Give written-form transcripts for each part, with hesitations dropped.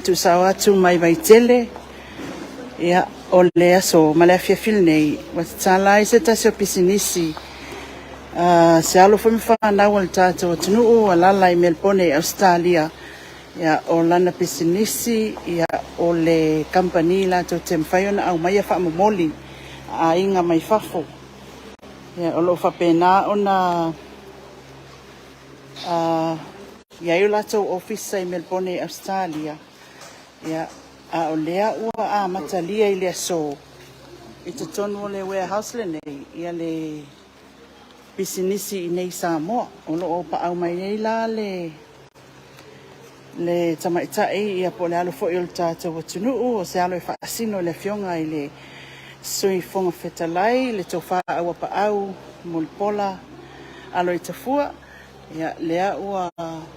Tuusao atu mai Vaitele, ia, o le aso ma le afiafi lenei, ua tatala ai se tasi o pisinisi a se alo foi ma fanau a le tatou atunuu o alaala i Melebone i Ausetalia. Ia, o lana pisinisi, ia, o le kamupani latou te mafai ona aumaia faamomoli a aiga mai fafo. Ia, o lo o faapena ona i ai o latou ofisa i Melebone i Ausetalia, ia, a o lea ua amatalia i le aso i totonu o le warehouse lenei, ia le pisinisi i nei Samoa. O lo o paau mai ai la le tamaitai, ia po o le alo foi o le tatou atunuu, o se alo e faasino i le afioga i le Sui Fofoga Fetalai, le Tofa Auapaau Mulipola Aloitafua. Ia, lea ua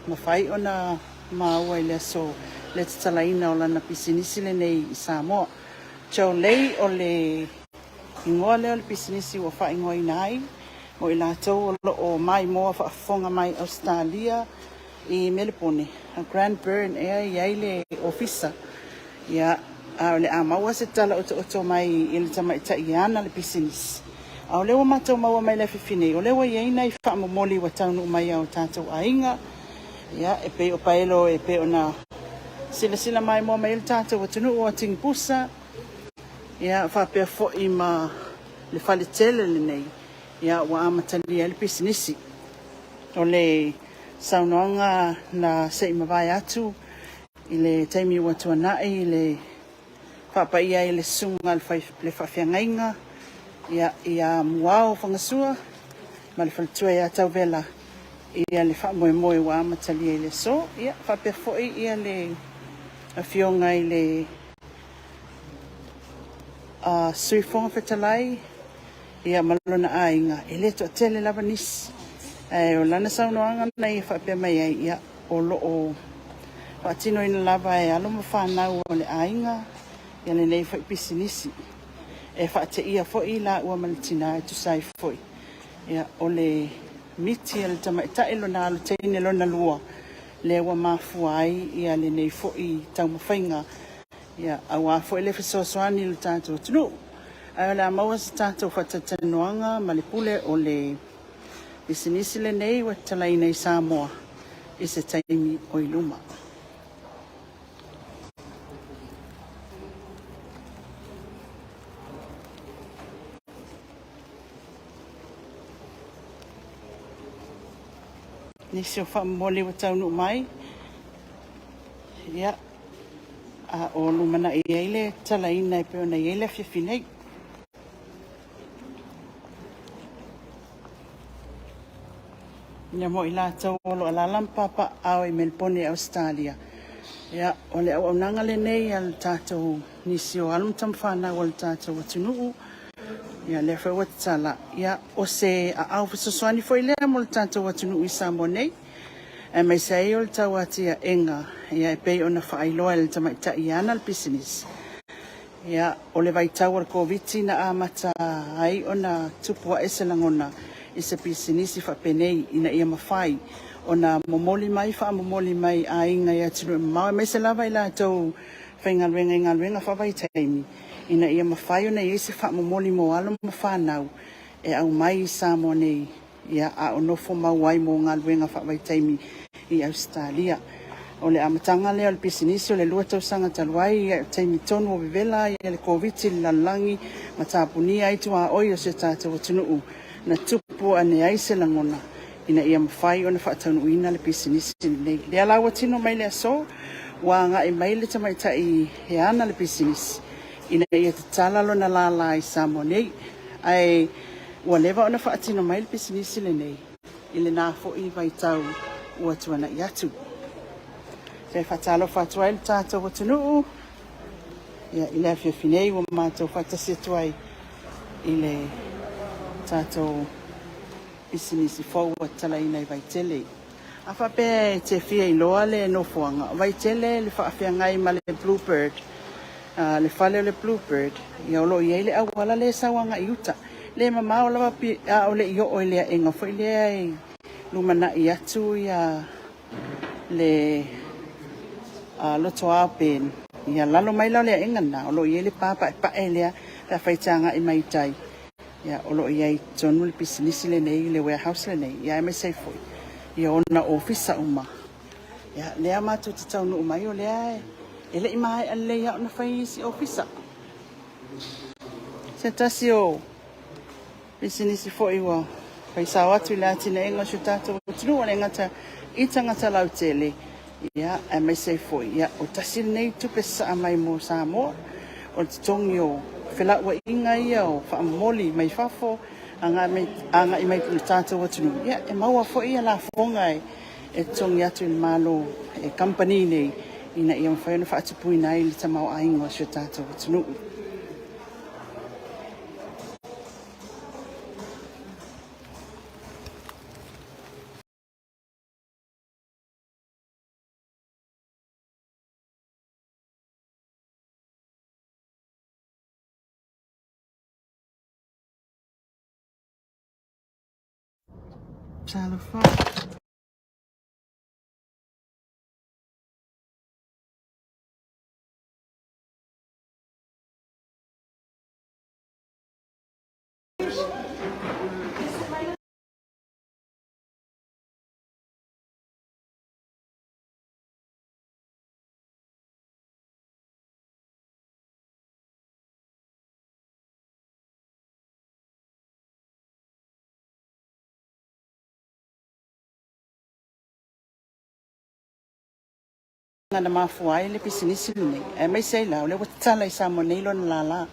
mafai ona maua i le aso le tatalaina o lana pisinisi lenei i Samoa. Jolei o le igoa lea o le pisinisi ua faaigoaina ai mo i latou o lo o maimoa faafofoga mai Ausetalia i Melepone, Grand Burn ea e i ai le ofisa. Ia, a o le a maua se tala otooto mai i le tamaitai e ana le pisinisi. A o lea ua matou maua mai le afiafi nei, o lea ua i ai nai faamomoli ua taunuu mai a o tatou aiga. Ia, e pei o paelo e pei ona silasila maimoa mai ai le tatou atunuu o Tingipusa, ia, faapea foi ma le faletele lenei, ia, ua amatalia ai le pisinisi. O le saunoaga na se i mavae atu i le taimi ua tuanai i le faapaia ai e le susuga i le faafeagaiga ia, ia Muao Fagasua ma le faletua ia Tauvela ia le faamoemoe ua amatalia i le aso. Ia, faapea foi ia le afioga i le Sui Fofoga Fetalai ia ma lona aiga, e le toatele lava nisi. Ae o lana saunoaga na ia faapea mai ai, ia, o lo o faatinoina lava e alo ma fanau o le aiga ia lenei foi pisinisi. E faateia foi laua ma le tina e tusa ai foi, ia, o le miti a le tamaitai lona alo teine lona lua, lea ua mafua ai ia lenei foi taumafaiga, ia, aua foi le fesoasoani i le tatou atunuu. Ae o le a maua se tatou faatalatalanoaga ma le pule o le pisinisi lenei ua tatalaina i Samoa i se taimi o i luma. Nisi o faamomoli ua taunuu mai, ia, a o lumanai ai le tatalaina e pei ona i ai le afiafi nei. Ia mo i latou o lo o alaala ma papaaao i Melebone i Ausetalia, ia, o le auaunaga lenei a le tatou nisi o alo ma tamafanau a le tatou atunuu, ia lea foi ua tatala, ia, o se aao fesoasoani foi lea mo le tatou atunuu i Samoa nei, aemaise ai o le tauatiaega, ia, e pei ona faailoa e le tamaitai e ana le pisinisi. Ia, o le vaitau o le Koviti na amata ai ona tupu ae se lagona i se pisinisi faapenei ina ia mafai ona momoli mai faamomoli mai aiga i atunuu e mamao aemaise lava i latou faigaluega i galuega faavaitaimi ina ia mafai ona i ai se faamomoli mo alo ma fanau e aumai i Samoa nei ia, a o nofo mau ai mo galuega faavaitaimi i Ausetalia. O le amataga lea o le pisinisi o le 2 tausaga talu ai, ia, taimi tonu o vevela ai le Koviti i le lalolagi ma tapunia ai tuaoi o si o tatou atunuu, na tupu ane ai se lagona ina ia mafai ona faataunuuina le pisinisi lenei. Lea la ua tino mai le aso, ua agai mai le tamaitai e ana le pisinisi ina ia tatala lona lālā i Samoa nei. Ae ua leva ona faatino mai le pisinisi lenei i lena foi vaitau ua tuanai atu. E faatalofa atu ai le tatou atunuu, ia, i le afiafi nei ua matou faatasi atu ai i le tatou pisinisi fou ua tatalaina i Vaitele. A faapea e te fia iloa le nofoaga, Vaitele le faafeagai ma le Bluebird, le fale o le Bluebird, ia o lo o i ai le auala lea e sau agai i uta. Le mamao lava a o le i oo i le aega foi lea e lumanai atu ia le Loto Pen. Ia lalo mai la o le aega lena, o lo o i ai le pa paepae lea pe afai e te agai mai i tai. Ia, o lo o i ai i totonu le pisinisi lenei, le warehouse lenei, ia aemaise ai foi ia ona ofisa uma. Ia, lea matou te taunuu mai o lea e le i maea lelei lava ona fai isi ofisa. Se tasi o pisinisi foi ua fai sao atu i le atinaeina o si o tatou atunuu, e le gata i tagata lautele, ia, aemaise ai foi, ia, o tasi lenei tupe sasaa mai mo Samoa, o le totogi o felauaiga ia o faamomoli mai fafo agai mai i le tatou atunuu, ia, e maua foi lafoga e totogi atu i le Malo e kamupani nei, ina ia mafai ona faatupuina ai le tamaoaiga o si o tatou atunuu. Talofa. Na mafua ai le pisinisi lenei, aemaise ai la o lea ua tatala i Samoa nei lona lala.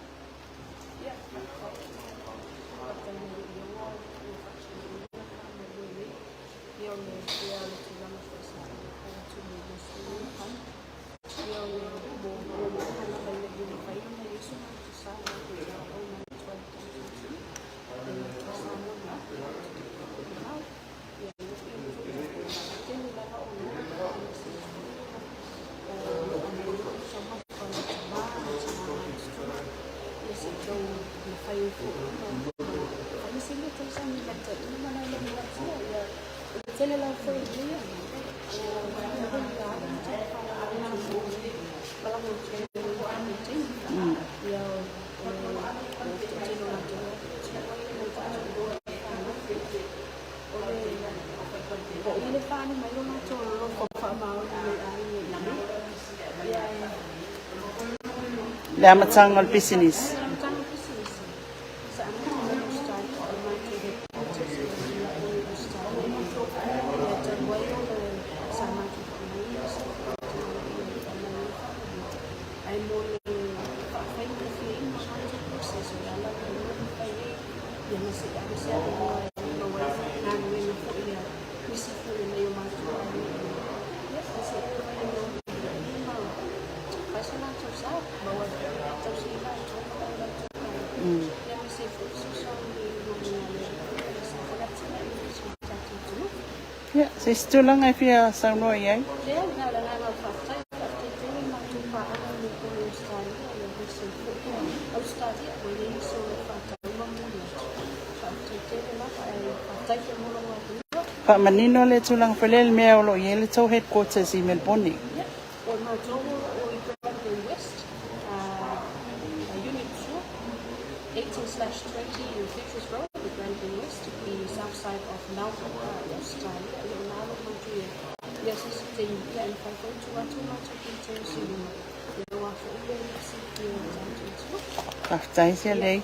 Le amataga o le pisinisi. Ia, se isi tulaga e fia saunoa i ai? Faamanino le tulaga foi lea i le mea o lo o i ai le tou headquarters i Melbourne. Faafetai sia lei.